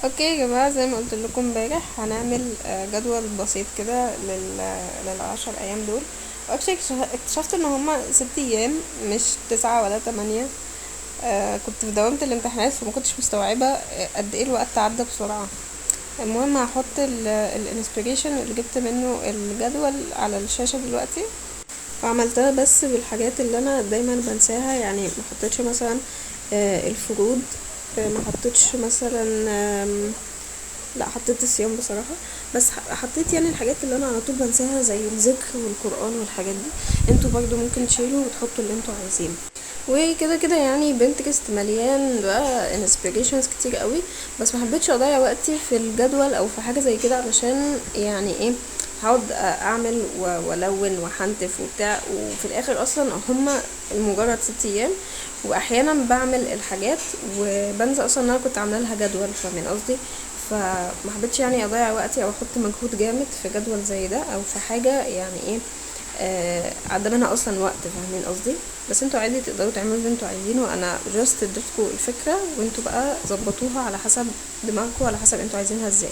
okay يا جماعة، زي ما قلت لكم امبارح هنعمل جدول بسيط كده للعشر ايام دول. actually اكتشفت ان هما 6 ايام مش 9 ولا 8. كنت في دوامة الامتحانات فما كنتش مستوعبة قد ايه الوقت عدى بسرعة. المهم هحط ال inspiration اللي جبت منه الجدول على الشاشة دلوقتي، وعملتها بس بالحاجات اللي انا دايما بنساها. ما حطيتش مثلا، الفروض، ما حطيتش مثلا، لا حطيت الصيام بصراحة، بس حطيت الحاجات اللي انا على طول بنساها زي الذكر والقرآن والحاجات دي. انتوا برضو ممكن تشيلوا وتحطوا اللي انتوا عايزينه. وكده كده بنترست مليان بقى inspirations كتير قوي، بس ما حبيتش اضيع وقتي في الجدول او في حاجة زي كده، علشان هقعد اعمل والون وحنتف وبتاع، وفي الاخر اصلا هما مجرد 6 ايام. واحيانا بعمل الحاجات وبنسى اصلا ان انا كنت عامله لها جدول، فاهمين قصدي؟ فما حبيتش اضيع وقتي او احط مجهود جامد في جدول زي ده او في حاجه عدى منها اصلا وقت، فاهمين قصدي؟ بس انتوا عادي تقدروا تعملوا اللي انتوا عايزينه، انا جاست اديتكم الفكره وانتوا بقى ظبطوها على حسب دماغكم وعلى حسب انتوا عايزينها ازاي.